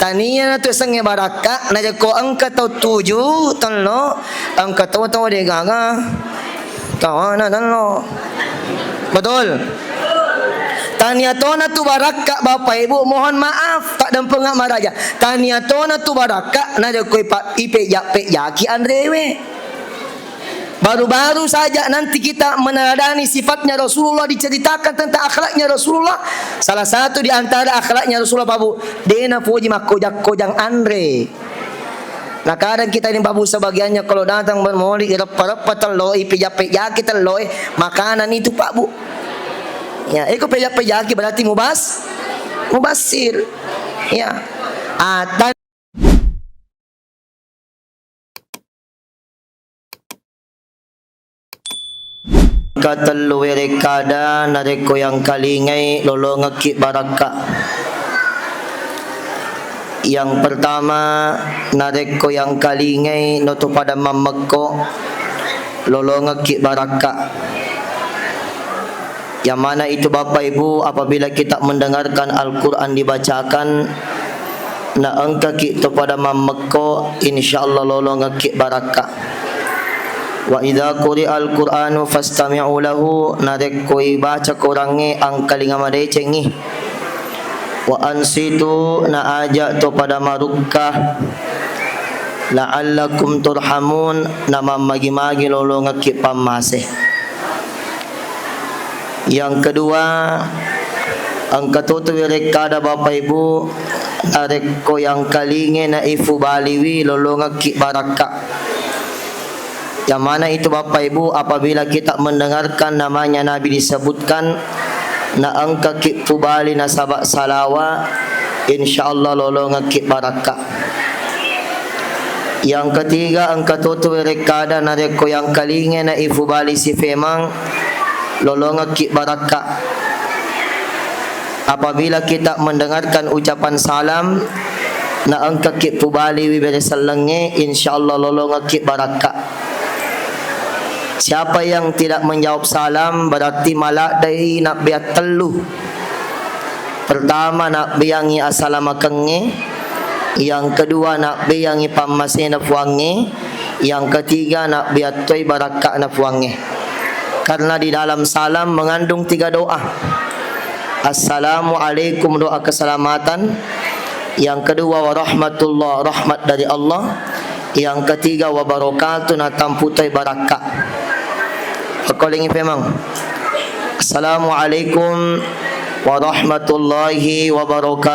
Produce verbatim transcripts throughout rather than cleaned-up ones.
Tania natu sengnge barakka, narekko engka tau tuju, tello, engka tau, tau de gaga, tawana tello. Betul? Tania tona tu barakka, Bapak Ibu, mohon maaf, tak dempeng maraja. Tania tona tu barakka, narekko ipa-, ipeja-pejaki anrewe. Baru-baru saja nanti kita meneladani sifatnya Rasulullah, diceritakan tentang akhlaknya Rasulullah. Salah satu di antara akhlaknya Rasulullah, Pak Bu, de napoji makkojang-kojang anre. Nah, kadang kita ini, Pak Bu, sebagiannya kalau datang bermaulid, ireppa-reppa telloe, pija-pijaki telloe, makanan itu, Pak Bu. Ya, iko pija-pijaki berarti mubas-, mubasir. Ya. Atan Katellu werekkada narekko yangkalingai lolongekki barakka. Yang pertama, narekko yangkalingai noto pada mammekko, lolongekki barakka. Yang mana itu, Bapak Ibu, apabila kita mendengarkan Al-Quran dibacakan, naengkaki to pada mammekko, insyaallah lolongekki barakka. Wa idza quri'al Qur'anu fastami'u lahu, narekko ibaca Qurangnge angkalinga madecengngi. Wa ansitu, naaja to pada marukka. La'allakum turhamun, namammagi-magi lolongekki pammase. Yang kedua, engka totu werekkada Bapak Ibu, narekko yangkalinge naifubaliwi lolongekki barakka. Yang mana itu Bapak Ibu, apabila kita mendengarkan namanya Nabi disebutkan, naengkaki pubali nasaba salawa, insyaallah lolongekki barakka. Yang ketiga, engka totu werekkada narekko yangkalinge naifubali sifemang, lolongekki barakka. Apabila kita mendengarkan ucapan salam, naengkaki pubaliwi bere sellengnge, insyaallah lolongekki barakka. Siapa yang tidak menjawab salam, berarti maladdai nabbeang tellu. Pertama, nabbeangngi assalamakengnge. Yang kedua, nabbeangngi pammasena Puangnge. Yang ketiga, nabbeang toi barakka'na Puangnge. Karena di dalam salam mengandung tiga doa. Assalamualaikum, doa keselamatan. Yang kedua, warahmatullah, rahmat dari Allah. Yang ketiga, wabarakatuh, natampu toi barakka. Pakkolingi pemang. Assalamualaikum warahmatullahi wabarakatuh.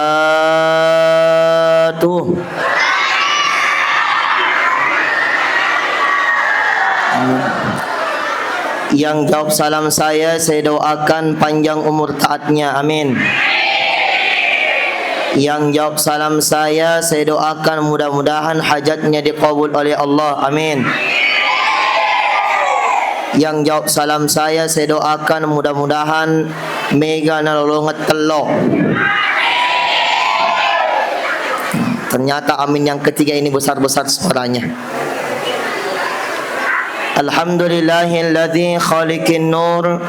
Yang jawab salam saya, saya doakan panjang umur taatnya. Amin. Yang jawab salam saya, saya doakan mudah-mudahan hajatnya dikabul oleh Allah. Amin. Yang jawab salam saya, saya doakan mudah-mudahan mega nalolongeng tello. Ternyata amin yang ketiga ini besar-besar suaranya. Alhamdulillahilladzi khaliqin nur.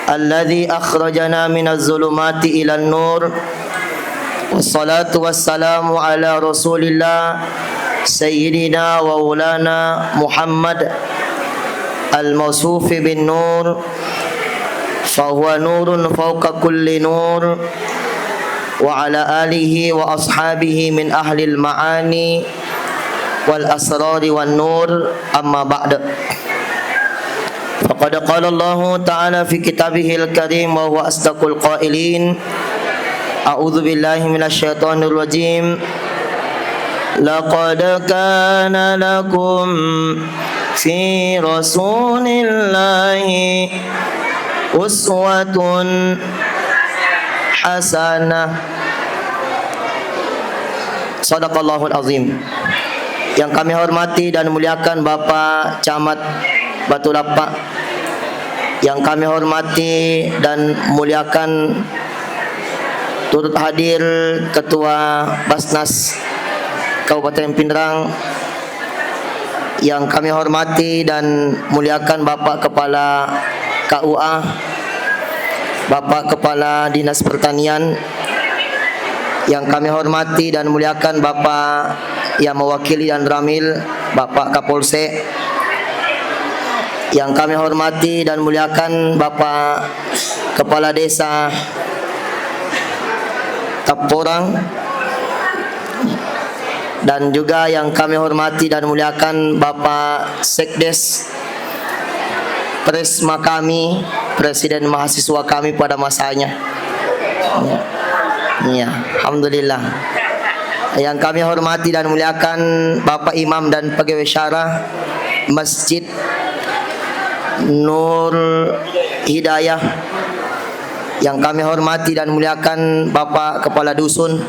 Alladzi akhrajana minaz zulumati ilan nur. Wassalatu wassalamu ala Rasulillah sayyidina wa maulana Muhammad al-mausufi bin nur, fahuwa nurun fauqa kulli nur, wa ala alihi wa ashabihi min ahlil ma'ani wal asrari wan nur, amma ba'd. Faqad qala Allahu ta'ala fi kitabihil karim wa huwa asdaqul qailin. A'udzu billahi minasy syaithanir rajim. Laqad kana lakum fi Rasulillahi uswatun hasanah. Sadaqallahul azim. Yang kami hormati dan muliakan Bapak Camat Batu Lappa, yang kami hormati dan muliakan turut hadir Ketua Basnas Kabupaten Pinrang, yang kami hormati dan muliakan Bapak Kepala K U A, Bapak Kepala Dinas Pertanian, Yang kami hormati dan muliakan Bapak yang mewakili dan Ramil, Bapak Kapolsek. Yang kami hormati dan muliakan Bapak Kepala Desa Tapporang, dan juga yang kami hormati dan muliakan Bapak Sekdes Presma kami, Presiden Mahasiswa kami pada masanya. Ya. Ya, alhamdulillah. Yang kami hormati dan muliakan Bapak Imam dan Pegawai Syara Masjid Nur Hidayah, yang kami hormati dan muliakan Bapak Kepala Dusun,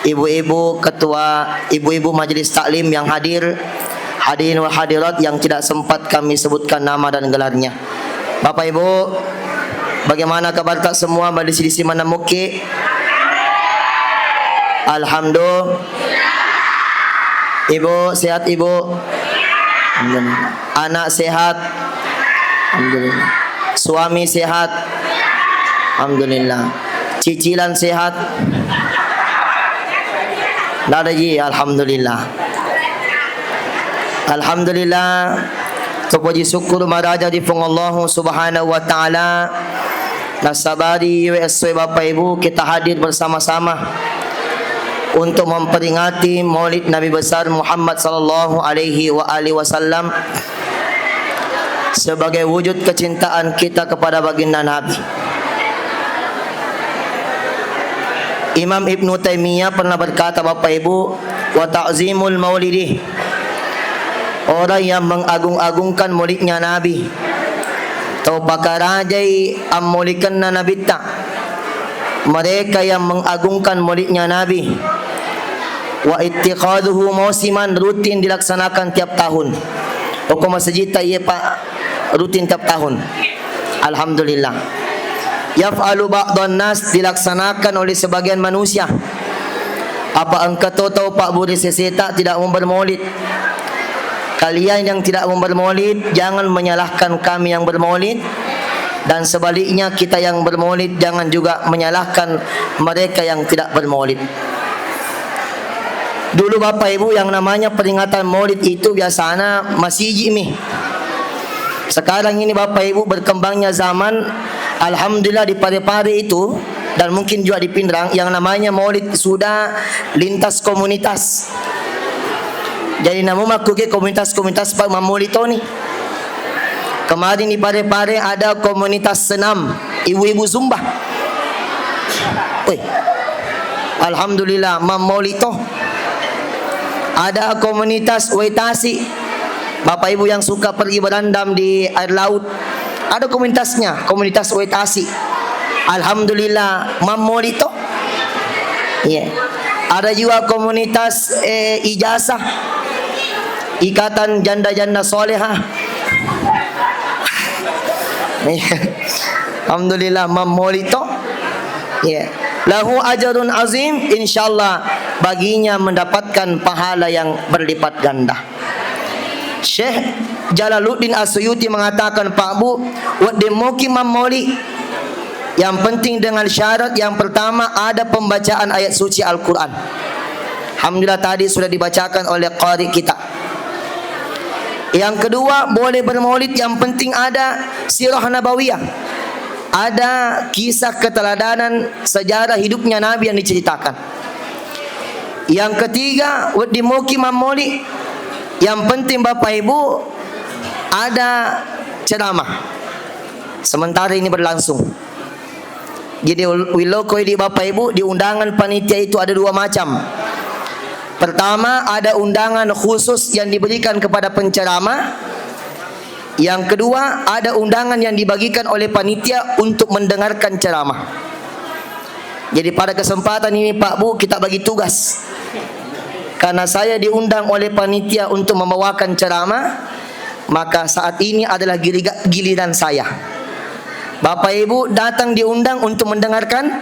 Ibu-ibu Ketua, Ibu-ibu Majelis Taklim yang hadir, hadirin wal hadirat yang tidak sempat kami sebutkan nama dan gelarnya. Bapak Ibu, bagaimana kabar tak semua? Madisi-disi mana muki? Alhamdulillah. Ibu sehat, Ibu? Alhamdulillah. Anak sehat? Alhamdulillah. Suami sehat? Alhamdulillah. Cicilan sehat? Nada ji, alhamdulillah. Alhamdulillah. Topoji syukur maraja di Puang Allah Subhanahu wa Ta'ala. Nasabari we essoe Bapak Ibu, kita hadir bersama-sama untuk memperingati Maulid Nabi Besar Muhammad sallallahu alaihi wa alihi wasallam sebagai wujud kecintaan kita kepada baginda Nabi. Imam Ibnu Taimiyah pernah berkata, Bapak Ibu, "Wa ta'zimul maulidi," orang yang mengagung-agungkan maulidnya Nabi, tau pakarajai ammaulikenna Nabitta, mereka yang mengagungkan maulidnya Nabi. Wa ittikhadhuhu mausiman, rutin dilaksanakan tiap tahun. Pokok masjid ta iye, Pak, rutin tiap tahun. Alhamdulillah. Yaf'alu ba'dhan nas, dilaksanakan oleh sebagian manusia. Apa engka to tau Pak Buri Seseta tidak mau bermaulid? Kalian yang tidak mau bermaulid, jangan menyalahkan kami yang bermaulid, dan sebaliknya, kita yang bermaulid jangan juga menyalahkan mereka yang tidak bermaulid. Dulu Bapak Ibu, yang namanya peringatan Maulid itu biasanya masiji mi. Sekarang ini Bapak Ibu, berkembangnya zaman, alhamdulillah, di Pare-Pare itu dan mungkin juga di Pinrang, yang namanya Maulid sudah lintas komunitas. Jadi namu makkuke komunitas-komunitas pa-, mammoli toni. Kemarin di Pare-Pare ada komunitas senam, ibu-ibu zumba. Wih, alhamdulillah, mammoli to. Ada komunitas wae tasi. Bapak Ibu yang suka pergi berendam di air laut, ada komunitasnya, komunitas wae tasi. Alhamdulillah, mammoli to. Iya. Ada juga komunitas, eh, ijazah. Ikatan Janda-Janda Soleha. Iya. Alhamdulillah, mammoli to. Iya. Lahu ajrun azim, insyaallah baginya mendapatkan pahala yang berlipat ganda. Syekh Jalaluddin As-Suyuti mengatakan, Pak Bu, wedding moki mammoli. Yang penting dengan syarat yang pertama ada pembacaan ayat suci Al-Quran. Alhamdulillah tadi sudah dibacakan oleh qari kita. Yang kedua, boleh bermaulid, yang penting ada sirah nabawiyah. Ada kisah keteladanan sejarah hidupnya Nabi yang diceritakan. Yang ketiga, wedding moki mammoli. Yang penting Bapak Ibu ada ceramah. Sementara ini berlangsung. Jadi, wil-, wiloko idi Bapak Ibu, di undangan panitia itu ada dua macam. Pertama, ada undangan khusus yang diberikan kepada penceramah. Yang kedua, ada undangan yang dibagikan oleh panitia untuk mendengarkan ceramah. Jadi, pada kesempatan ini, Pak Bu, kita bagi tugas. Karena saya diundang oleh panitia untuk membawakan ceramah, maka saat ini adalah giliga-, giliran saya. Bapak Ibu datang diundang untuk mendengarkan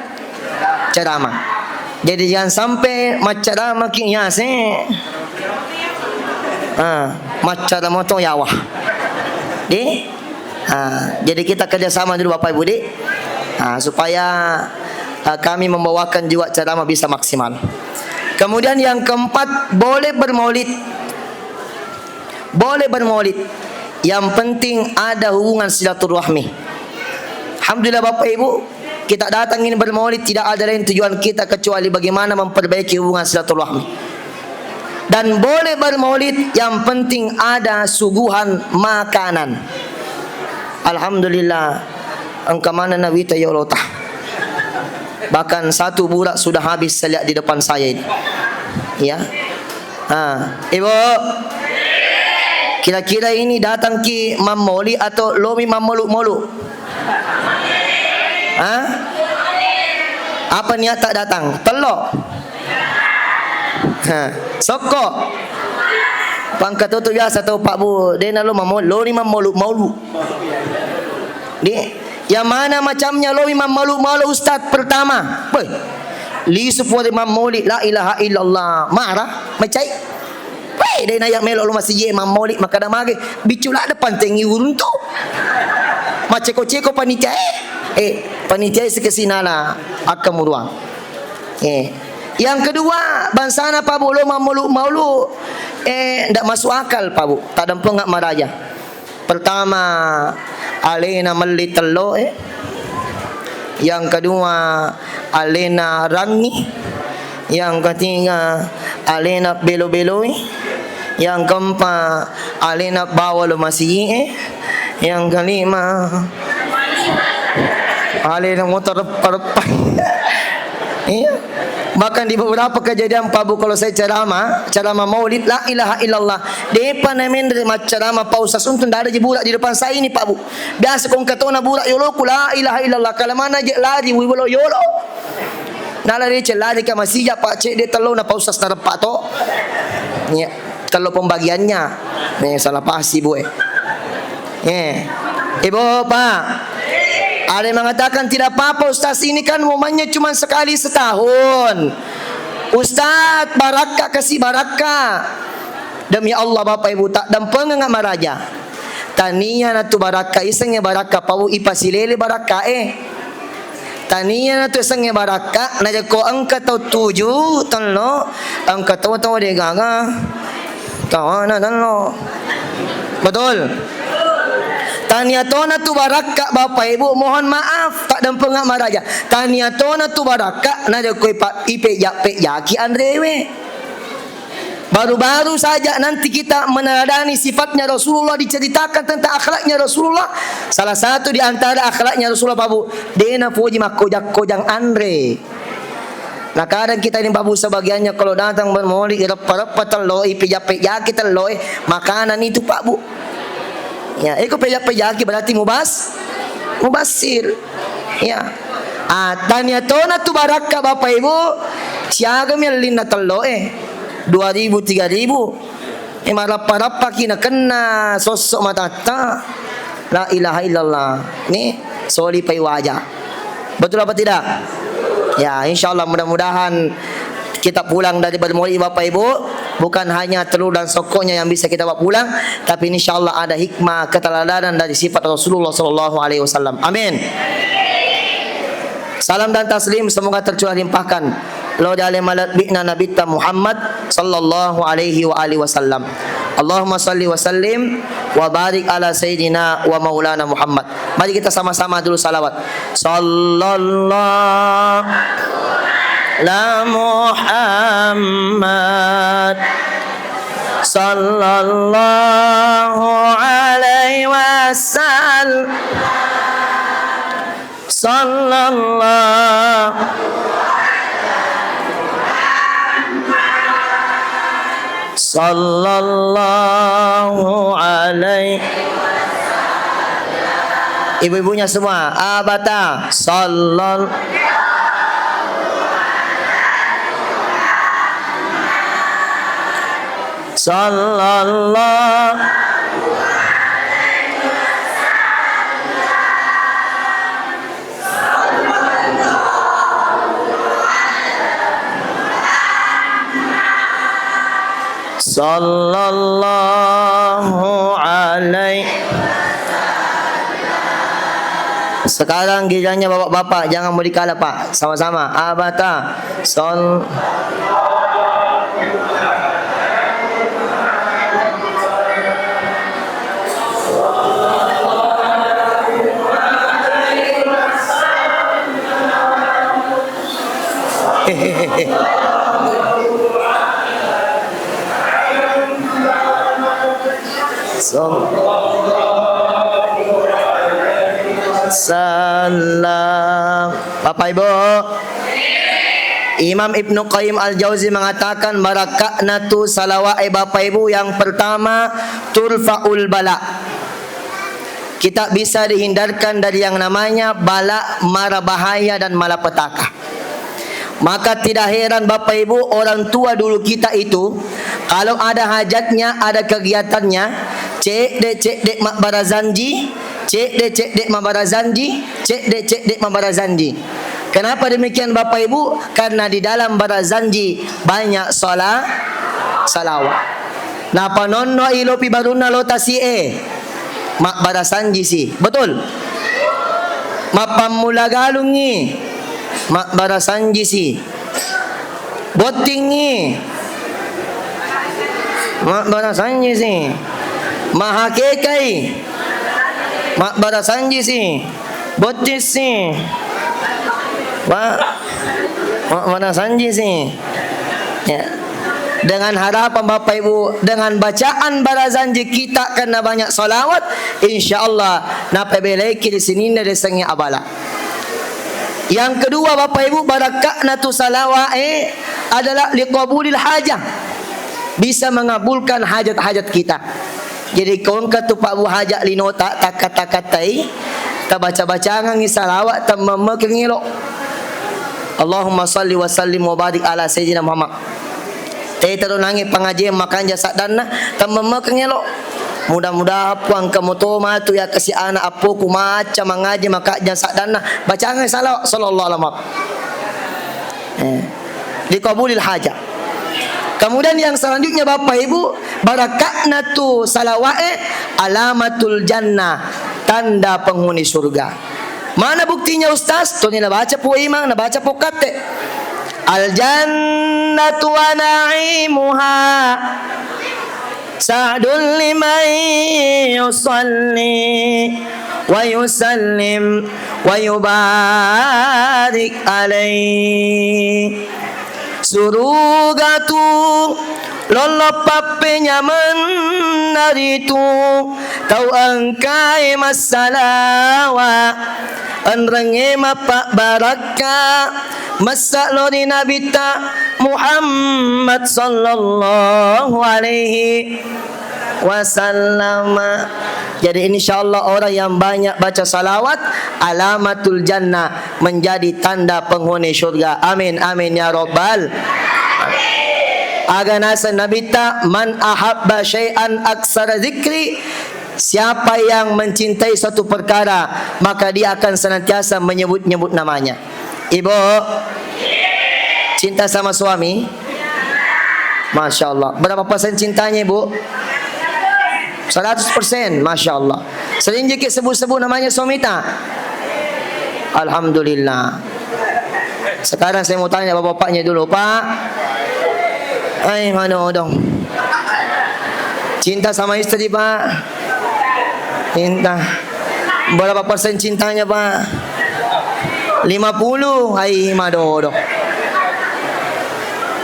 ceramah. Jadi, jangan sampai macceramaki yase. Ah, macceramah to yawa. Di? Ah, jadi kita kerjasama dulu Bapak Ibu di. Ah, supaya eh, kami membawakan juga ceramah bisa maksimal. Kemudian yang keempat, boleh bermaulid. Boleh bermaulid. Yang penting ada hubungan silaturahmi. Alhamdulillah Bapak Ibu, kita datang ini bermaulid tidak ada lain tujuan kita kecuali bagaimana memperbaiki hubungan silaturahmi. Dan boleh bermaulid, yang penting ada suguhan makanan. Alhamdulillah, engka manenna wita yolota. Bahkan satu burak sudah habis saya lihat di depan saya ini. Ya. Ah, Ibu. Kira-kira ini datang ki mammoli atau lomi mammolu-molu? Hah? Apa niat tak datang? Tello. Ha, sokko. Pangka toto biasa tau Pak Bu, dena lo mammoli, loni mammolu-molu. Di, yang mana macamnya lomi mammolu-molu Ustaz? Pertama, beh, lisu pole mammoli, la ilaha illallah. Marah, macai. Weh, dena yang melo lo masih ye mammoli, maka ada mage. Bicu la depan tengi uruntu. Maceko-ceko panitia, eh. Eh, panitia sekesinala. Akka muruang. Eh. Yang kedua, bangsana Pak Bu lo mammolu-molu, eh, ndak masuk akal Pak Bu. Tak dempeng nggak maraja. Pertama, alena melli tello, eh. Yang kedua, alena rangi. Yang ketiga, alena belo-beloi. Yang keempat, alena bawa lo masigi, eh. Yang kelima, alena motor reppa-reppa. Iya. Bahkan di beberapa kejadian Pak Bu, kalau saya ceramah, ceramah maulid, la ilaha illallah. Depa na menre maccarama Pak Ustaz untung dada je burak di depan saya ini Pak Bu. Biasa kong katona burak yoloku, la ilaha illallah. Kalau mana je lari, wi bolo yolo. Nala deceng lari ka masija, Pak, cedde tello na Pak Ustaz nareppa to. Iya, tello pembagiannya. Nih, salah paham si Bu, eh. Eh. Ibu, Pak. Ada yang mengatakan tidak apa-apa Ustaz, ini kan momennya cuma sekali setahun. Ustaz, barakka kasih barakka. Demi Allah Bapak Ibu, tak dampengeng maraja. Tania natu barakka, isengnge barakka, Pak Bu, ipasilele barakka, eh. Tania natu sengnge barakka, najakko engka tau tuju, tello, engka tau, tau de gaga, tawana tello. Betul? Tania tona tu barakka, Bapak Ibu, mohon maaf, tak dampengeng maraja. Tania tona tu barakka, najakko ipa-, ipeja-pejaki anrewe. Baru-baru saja nanti kita meneladani sifatnya Rasulullah, diceritakan tentang akhlaknya Rasulullah. Salah satu di antara akhlaknya Rasulullah, Pak Bu, dena poji makkojang-kojang anre. Nah, kadang kita ini, Pak Bu, sebagiannya kalau datang bermaulid, reppa-reppa tello, ipeja-pejaki tello, eh, makanan itu, Pak Bu. Ya, iko peja-pejaki berarti mubas-, mubasir. Ya. Ah, tania tona tu barakka, Bapak Ibu, siaga mi ellinna tello, eh. Dua ribu, tiga ribu. Eh, marappa-rappaki nakenna sosso matatta. La ilaha illallah. Ni soli pai waja. Betul apa tidak? Ya, insya Allah mudah-mudahan kita pulang dari bermaulid Bapak Ibu, bukan hanya telur dan sokoknya yang bisa kita bawa pulang, tapi insya Allah ada hikmah keteladanan dari sifat Rasulullah sallallahu alaihi wasallam. Amin. Salam dan taslim semoga tercurah limpahkan lao ri ale malebbi'na Nabitta Muhammad sallallahu alaihi wa alihi wasallam. Allahumma salli wa sallim wa barik ala sayyidina wa maulana Muhammad. Mari kita sama-sama dulu salawat. Sallallahu ala Muhammad. Sallallahu alaihi wasallam. Sallallahu, sallallahu alaihi. Ibu-ibunya semua, abata. Sallal-, sallallahu. Sallallahu alaihi. Sekarang gilirannya bapak-bapak, jangan mau dikalah, Pak. Sama-sama. Abata. Son. Salam. Bapak Ibu, Imam Ibnu Qayyim Al-Jauzi mengatakan, barakakna tu salawat, eh, Bapak Ibu, yang pertama, turfaul bala. Kita bisa dihindarkan dari yang namanya bala, mara bahaya, dan malapetaka. Maka tidak heran Bapak Ibu, orang tua dulu kita itu, kalau ada hajatnya, ada kegiatannya, cedde-cedde mabbarasanji, cedde-cedde mabbarasanji, cedde-cedde mabbarasanji. Kenapa demikian Bapak Ibu? Karena di dalam barasanji banyak sala-, salawat. Napanonno ilopi barunna lo tasi'e, mabbarasanji si. Betul? Mappammula galungngi, mabbarasanji si. Bottingngi, mabbarasanji si. Mahakekai, mabbarasanji si. Botting si. Wa-, wa-, mana sanji si. Ya. Dengan harapan Bapak Ibu, dengan bacaan barasanji kita karena banyak salawat, insya Allah napabeleki di sininna desengnge abala. Yang kedua Bapak Ibu, barakakna tu salawat, eh, adalah liqabulil hajah. Bisa mengabulkan hajat-hajat kita. Jadi, ko engka tu Pak Bu hajat linota, takka-takattai, tabaca-bacangangngi salawat, tammammakeng elo. Allahumma salli wa sallim wa barik ala Sayyidina Muhammad. Te tero nangi pangajian makanja saddanna, tammammakeng elo. Mudah-mudahan Puang engka moto matu ya kasi anak appoku maca mangaji makajang saddanna, bacangngi salawat sallallahu alaihi wasallam. Eh, dikabulil hajat. Kemudian yang selanjutnya Bapak Ibu, barakakna tu salawa'e alamatul jannah, tanda penghuni surga. Mana buktinya Ustaz? Toni nabaca pu imang, nabaca pu katte. Al jannatu wa na'imuha. Sa'dun liman yusalli wa yusallim wa yubarik alaih. Suruga tu lollo pappenyamenna ritu tau engkae massalawa, enrengnge mappabbarakka, massa lo ri Nabitta Muhammad sallallahu alaihi wasallam. Jadi, insya Allah orang yang banyak baca salawat, alamatul jannah, menjadi tanda penghuni surga. Amin, amin, ya rabbal. Aga naseng Nabitta, "Man ahabba syai'an aksara zikri," siapa yang mencintai suatu perkara, maka dia akan senantiasa menyebut-nyebut namanya. Ibu, cinta sama suami? Masya Allah. Berapa persen cintanya, Ibu? Seratus persen. Masya Allah. Sering jiki sebut-sebut namanya suami ta? Alhamdulillah. Sekarang saya mau tanya bapak-bapaknya dulu, Pak. Hai, mana dong? Cinta sama istri, Pak? Cinta. Berapa persen cintanya, Pak? Lima puluh. Hai, madodo.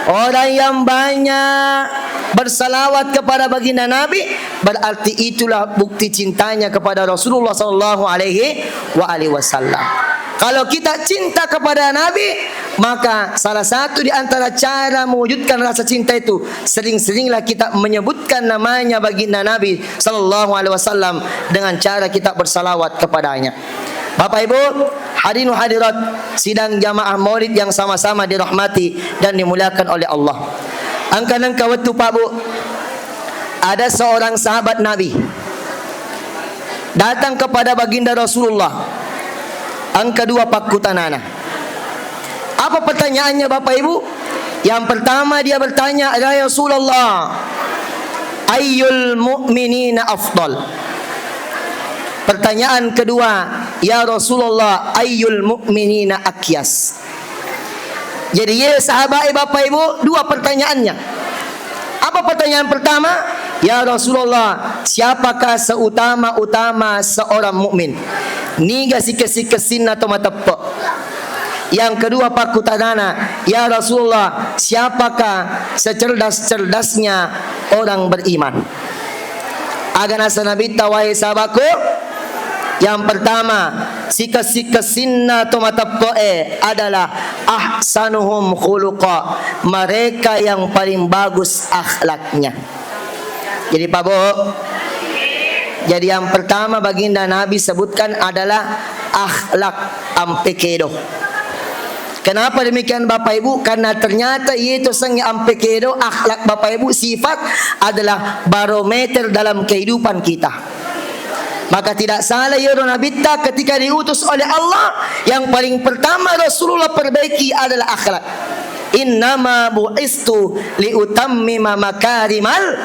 Orang yang banyak bersalawat kepada baginda Nabi, berarti itulah bukti cintanya kepada Rasulullah sallallahu alaihi wa alihi wasallam. Kalau kita cinta kepada Nabi, maka salah satu di antara cara mewujudkan rasa cinta itu, sering-seringlah kita menyebutkan namanya baginda Nabi sallallahu alaihi wasallam dengan cara kita bersalawat kepadanya. Bapak Ibu, hadirin hadirat, sidang jamaah maulid yang sama-sama dirahmati dan dimuliakan oleh Allah. Engka nengka wettu, Pak Bu, ada seorang sahabat Nabi datang kepada baginda Rasulullah. Engka dua pakkutanana. Apa pertanyaannya, Bapak Ibu? Yang pertama, dia bertanya, "Ya Rasulullah, ayyul mu'minina afdal?" Pertanyaan kedua, "Ya Rasulullah, ayyul mu'minina akyas?" Jadi, ye sahabat, eh, Bapak Ibu, dua pertanyaannya. Apa pertanyaan pertama? "Ya Rasulullah, siapakah seutama-utama seorang mukmin? Niga sikessi-kessinna to mateppe'?" Yang kedua pakkutanana, "Ya Rasulullah, siapakah secerdas-cerdasnya orang beriman?" Aga naseng Nabitta, wahai sahabatku, yang pertama, sikessi-kessinna to mateppe'e adalah ahsanuhum khuluqa, mereka yang paling bagus akhlaknya. Jadi, Pak Bu, jadi yang pertama baginda Nabi sebutkan adalah akhlak, ampe kedo. Kenapa demikian, Bapak Ibu? Karena ternyata itu sengnge ampe kedo, akhlak, Bapak Ibu, sifat adalah barometer dalam kehidupan kita. Maka tidak salah iyaro Nabitta ketika diutus oleh Allah, yang paling pertama Rasulullah perbaiki adalah akhlak. "Innama bu'istu liutammima makarimal."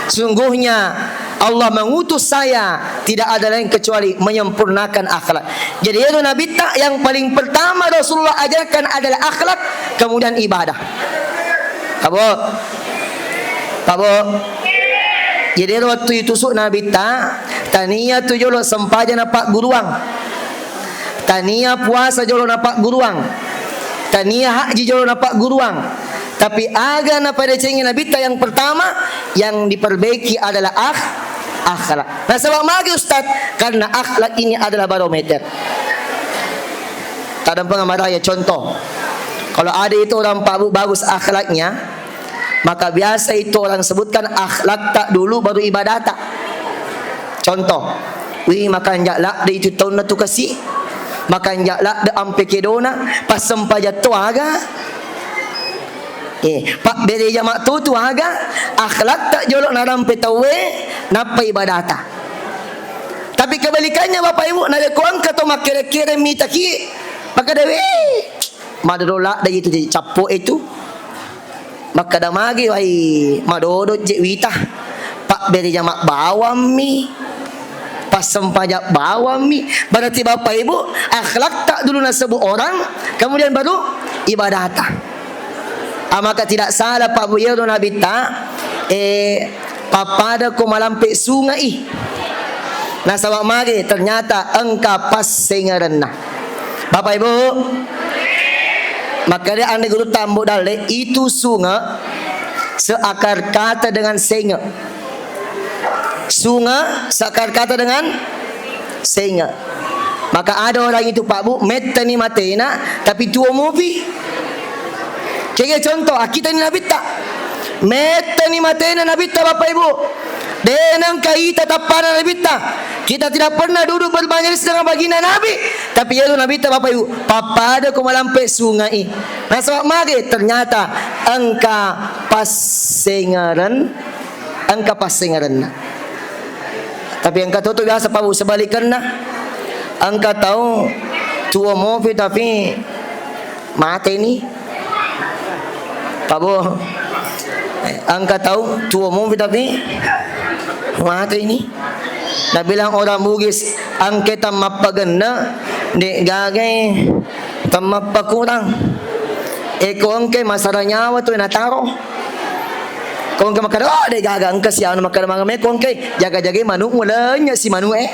Sungguhnya Allah mengutus saya tidak ada lain kecuali menyempurnakan akhlak. Jadi, iyaro Nabitta yang paling pertama Rasulullah ajarkan adalah akhlak, kemudian ibadah. Pak Bu? Pak Bu? Jadi, iyaro wettu itusu Nabitta, tania tu jolo sempajang napagguruang. Tania puasa jolo napagguruang. Tania haji jolo napagguruang. Tapi aga napadecengi Nabitta yang pertama, yang diperbaiki adalah akh-, akhlak. Nasaba magi, Ustaz? Karena akhlak ini adalah barometer. Tadampeng amaraya, contoh. Kalau ada itu orang, Pak Bu, bagus akhlaknya, maka biasa itu orang sebutkan akhlakta dulu baru ibadata. Contoh, wih, makanja ladde itu taunna tu kasi, makanja ladde ampe kedona, passempajang to aga, eh, pabbere jama to tu aga, akhlakta jolo narampe tauwe, nappa ibadata. Tapi kebalikannya, Bapak Ibu, narekko engka to makkere-kere mitaki, maka dewe, madero ladde itu jadi cappo itu. Makkeda magi, wai, madodo je wita. Pabbere jama bawammi. Passempajang bawammi. Berarti Bapak Ibu, akhlakta dulu nasebut orang, kemudian baru ibadata. Ah, maka tidak salah, Pak Bu, iyaro Nabitta, eh, pappada ko malampe sungai. Nasaba magi, ternyata engka passengerenna. Bapak Ibu, makkeda anne gurutta Ambo Dalle, itu sunge seakar kata dengan senge. Sunge seakar kata dengan senge. Maka ada orang itu, Pak Bu, mettani matena, tapi tuo mopi. Kege contoh, akkitani Nabitta. Mettani matena Nabitta, Bapak Ibu. De nengka ita tappana Nabitta. Kita tidak pernah duduk bermajelis dengan baginda Nabi. Tapi iyaro Nabitta, Bapak Ibu, pappada ko malampe sungai. Nasaba mage, ternyata engka passengaren, engka passengerenna. Tapi engka to tu biasa, Pak Bu, sebalikenna. Engka tau tuo mopi tapi mateni. Pak Bu, engka tau tuo mopi tapi mateni. Nabilang orang Bugis, engke tammappagenna, de gagai tammappakurang. Eko engke masara nyawa tu nataro. Ko engka makkeda, "Oh, de gaga engka si anu makkeda mangga me," ko engka jaga-jagai manukmu, lenya si manuk e.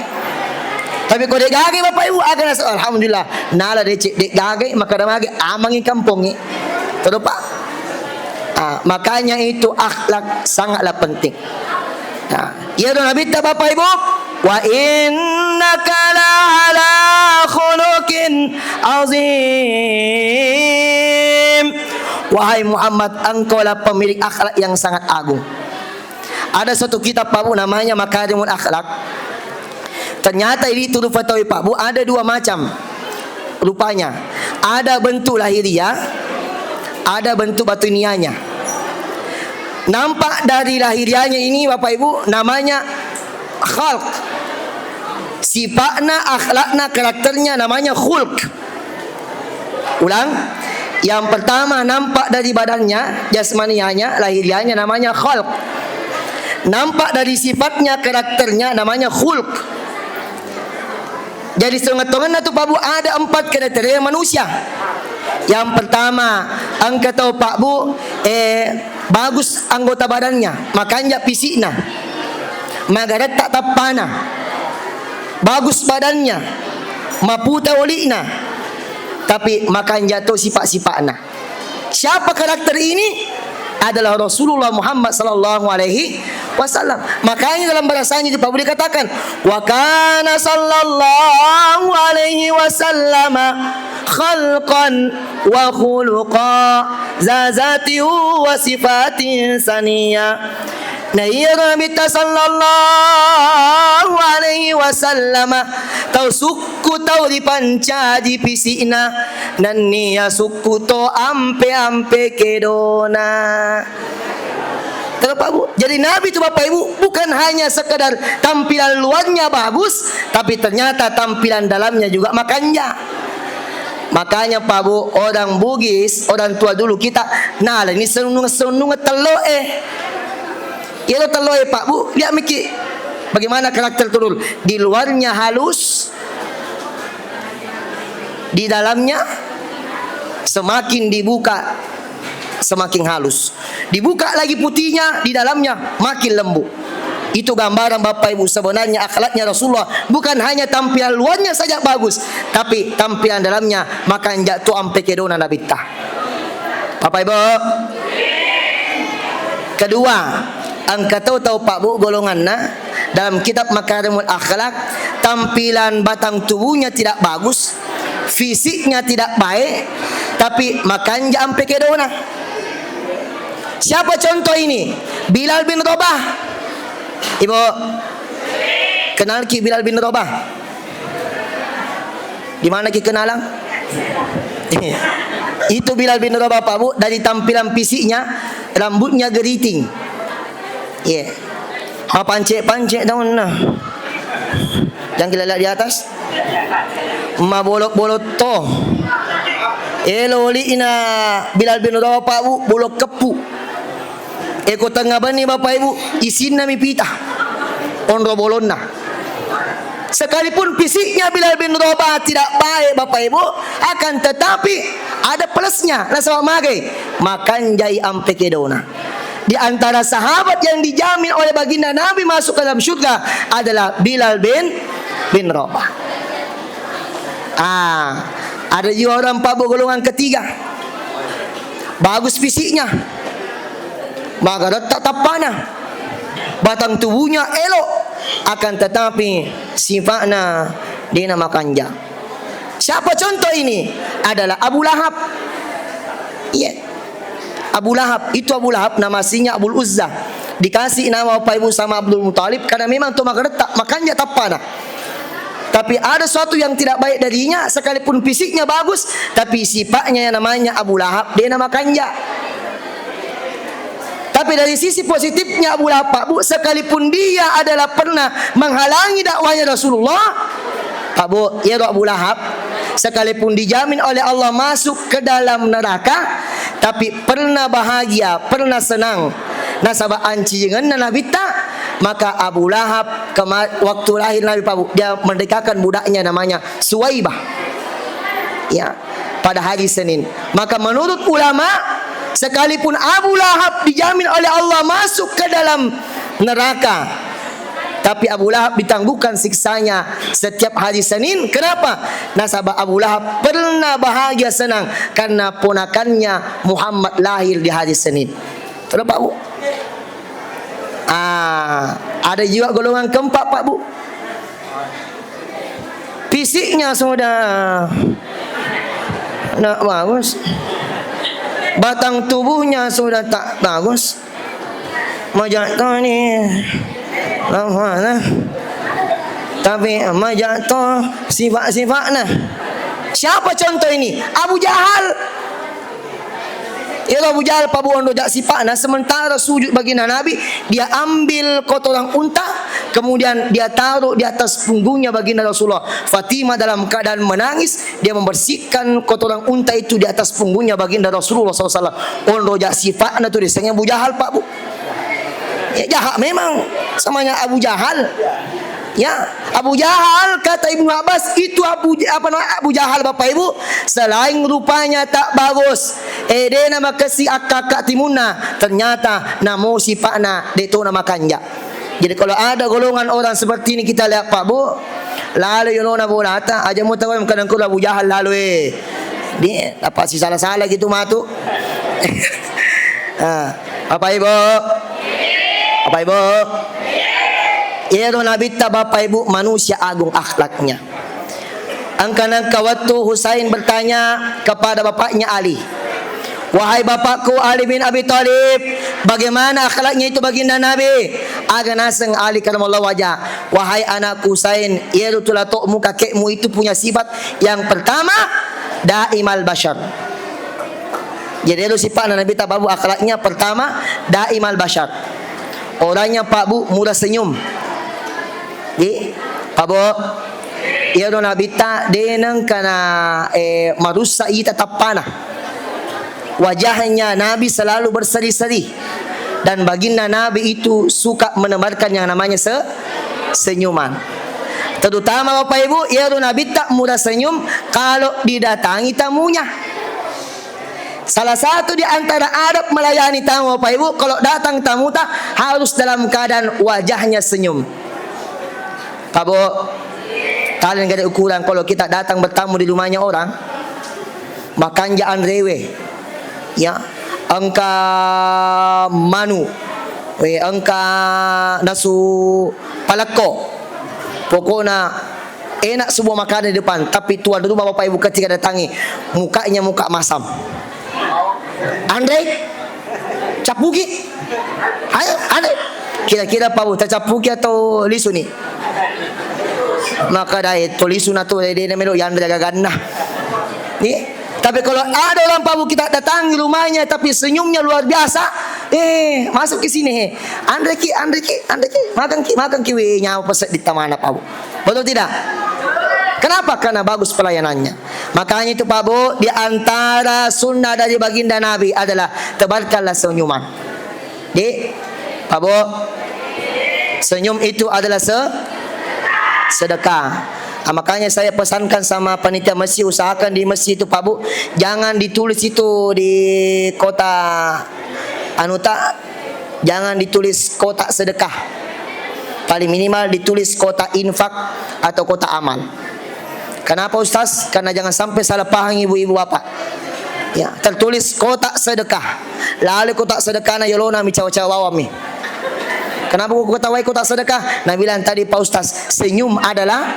Tapi ko de gaga, Bapak Ibu, aga nasa, alhamdulillah, nala decek de gaga makkeda mage amangi kampongnge. Terus, Pak. Ah, makanya itu akhlak sangatlah penting. Nah, iya dong Nabitta, Bapak Ibu. "Wa innaka la'ala khuluqin azim." Wahai Muhammad, engkaulah pemilik akhlak yang sangat agung. Ada suatu kitab, Pak Bu, namanya Makarimul Akhlak. Ternyata ini turut fatawi, Pak Bu, ada dua macam rupanya. Ada bentuk lahiriah, ada bentuk batiniahnya. Nampak dari lahiriahnya ini, Bapak Ibu, namanya khalq. Sifatnya, akhlaknya, karakternya namanya khulq. Ulang, yang pertama nampak dari badannya, jasmaniahnya, lahiriahnya namanya khalq. Nampak dari sifatnya, karakternya namanya khulq. Jadi, setengah-tengahnya tu, Pak Bu, ada empat kriteria manusia. Yang pertama, engka tau, Pak Bu, eh, bagus anggota badannya, makanja pisikna, magaretta tappana, bagus badannya, maputa oli'na, tapi makanja to sifat-sifatna. Siapa karakter ini? Adalah Rasulullah Muhammad sallallahu alaihi wasallam. Makanya dalam bahasanya di Pak Bu dikatakan, "Wa kana sallallahu alaihi wasallama khalqan wa khuluqa, za zatin wa sifatin saniya." Na iya Nabitta sallallahu alaihi wasallam tau sukku, tau ripancaji pisikna, nennia sukku to ampe-ampe kedona. Terus, Pak Bu, jadi Nabi itu, Bapak Ibu, bukan hanya sekedar tampilan luarnya bagus, tapi ternyata tampilan dalamnya juga makanja. Makanya, Pak Bu, orang Bugis, orang tua dulu kita, nalani sennung-sennung telloe. Iyaro telloe, Pak Bu, lihat miki bagaimana karakter turun. Di luarnya halus, di dalamnya semakin dibuka, semakin halus. Dibuka lagi putihnya, di dalamnya makin lembut. Itu gambaran, Bapak Ibu, sebenarnya akhlaknya Rasulullah. Bukan hanya tampilan luarnya saja bagus, tapi tampilan dalamnya makanja tu ampe kedona Nabitta. Bapak Ibu. Kedua, engka tau-tau, Pak Bu, golonganna dalam kitab Makarimul Akhlak, tampilan batang tubuhnya tidak bagus, fisiknya tidak baik, tapi makanja ampe kedona. Siapa contoh ini? Bilal bin Rabah. Ibu, kenal ki Bilal bin Rabah? Di mana ki kenalang? Itu Bilal bin Rabah, Pak Bu, dari tampilan fisiknya, rambutnya geriting. Iya. Mapancek-pancek daunna. Yang kita lihat di atas. Mabolok-bolok to. Elo oli'na Bilal bin Rabah, Pak Bu, bolok keppu. Eko tengnga benni, Bapak Ibu, isinna mi pita. Onro bolonna. Sekalipun fisiknya Bilal bin Rabah tidak baik, Bapak Ibu, akan tetapi ada plusnya. Nasaba magai? Makanjai ampe kedona. Di antara sahabat yang dijamin oleh baginda Nabi masuk ke dalam surga adalah Bilal bin, bin Rabah. Ah, ada juga orang, Pak Bu, golongan ketiga. Bagus fisiknya. Magaretta tappana. Batang tubuhnya elok. Akan tetapi sifatna dena makanja. Siapa contoh ini? Adalah Abu Lahab. Iya. Abu Lahab, itu Abu Lahab nama aslinya Abul Uzza. Dikasih nama Bapak Ibu sama Abdul Muthalib karena memang to magaretta, makanja tappana. Tapi ada suatu yang tidak baik darinya, sekalipun fisiknya bagus, tapi sifatnya yang namanya Abu Lahab, dena makanja. Tapi dari sisi positifnya Abu Lahab, Pak Bu, sekalipun dia adalah pernah menghalangi dakwahnya Rasulullah, Pak Bu, iyaro Abu Lahab, sekalipun dijamin oleh Allah masuk ke dalam neraka, tapi pernah bahagia, pernah senang. Nasaba ancingenna Nabitta, maka Abu Lahab kema-, waktu lahir Nabi, Pak Bu, dia merdekakan budaknya namanya Suwaibah. Ya, pada hari Senin. Maka menurut ulama, sekalipun Abu Lahab dijamin oleh Allah masuk ke dalam neraka, tapi Abu Lahab ditangguhkan siksanya setiap hari Senin. Kenapa? Nasaba Abu Lahab pernah bahagia senang karena ponakannya Muhammad lahir di hari Senin. Terus, Pak Bu. Ah, ada juga golongan keempat, Pak Bu. Fisiknya sudah ndak bagus, batang tubuhnya sudah tak bagus. Majak to ni, lamanya. Tapi majak to sifat-sifatnya. Siapa contoh ini? Abu Jahal. Iyaro Abu Jahal, Pak Bu, onro ja sipa'na, sementara sujud baginda Nabi, dia ambil kotoran unta, kemudian dia taruh di atas punggungnya baginda Rasulullah. Fatimah dalam keadaan menangis, dia membersihkan kotoran unta itu di atas punggungnya baginda Rasulullah sallallahu alaihi wasallam. Onro ja sipa'na tu disengnge Abu Jahal, Pak Bu. Ya, jahat memang samanya Abu Jahal. Ya, Abu Jahal, kata Ibnu Abbas, itu Abu, apa nama, Abu Jahal, Bapak Ibu, selain rupanya tak bagus, eh, dena makessing akka-akka timunna, ternyata namo sipa'na de' to na makanja. Jadi kalau ada golongan orang seperti ini kita lihat, Pak Bu, lalo yolona bolata, aja mau tahu yang kadang kula Abu Jahal lalo, eh. Di, apa sih salah-salah gitu matu. Ah, Bapak Ibu. Bapak Ibu. Iyaro Nabitta, Bapak Ibu, manusia agung akhlaknya. Engka nengka wettu Husain bertanya kepada bapaknya Ali, "Wahai bapakku Ali bin Abi Thalib, bagaimana akhlaknya itu baginda Nabi?" Aga naseng Ali karamallahu wajah, "Wahai anakku Husain, iyaro tu lato'mu, kakekmu itu punya sifat yang pertama, daimal basyar." Jadi, ero sipa'na Nabitta, Pak Bu, akhlaknya pertama, daimal basyar. Orangnya, Pak Bu, murah senyum. Di, Pak Bu, iyaro Nabitta de' nengkana, eh, marussa ita tappana. Wajahnya Nabi selalu berseri-seri. Dan baginda Nabi itu suka menebarkan yang namanya se-, senyuman. Terutama Bapak Ibu, iyaro Nabitta murah senyum kalau didatangi tamunya. Salah satu di antara adab melayani tamu, Bapak Ibu, kalau datang tamuta harus dalam keadaan wajahnya senyum. Pak Bu, kalian gak ada ukuran kalau kita datang bertamu di rumahnya orang, makanja anrewe, ya, engka manu, eh, engka nasu palekko, pokokna enak semua makanan di depan, tapi tuan rumah Bapak Ibu ketika datangi, mukanya muka masam. Anre? Cappuki? Ayo, anre. Kira-kira Pak Bu, tacappuki atau lisu ni? Maka dai, to lisu na tu, de' na melo yanre gaganna. Nih, tapi kalau ada orang Pak Bu kita datangi rumahnya, tapi senyumnya luar biasa, eh, masuk ke sini, he. Anre ki, anre ki, anre ki, makan ki, makan ki, weh, nyawa pesek di tamana Pak Bu. Betul tidak? Kenapa? Karena bagus pelayanannya. Makanya itu Pak Bu, di antara sunnah dari baginda Nabi adalah tebarkanlah senyuman. Di, Pak Bu, senyum itu adalah se-, sedekah. Ah, makanya saya pesankan sama panitia masjid, usahakan di masjid itu Pak Bu, jangan ditulis itu di kota anuta, jangan ditulis kotak sedekah. Paling minimal ditulis kotak infak atau kotak amal. Kenapa, Ustaz? Karena jangan sampai salah paham ibu-ibu bapak. Ya, tertulis kotak sedekah. Lalu kotak sedekah na yolona mi cawa-cawa bawang mi. Kenapa ku ketahui kotak sedekah? Nah, bilang tadi Pak Ustaz, senyum adalah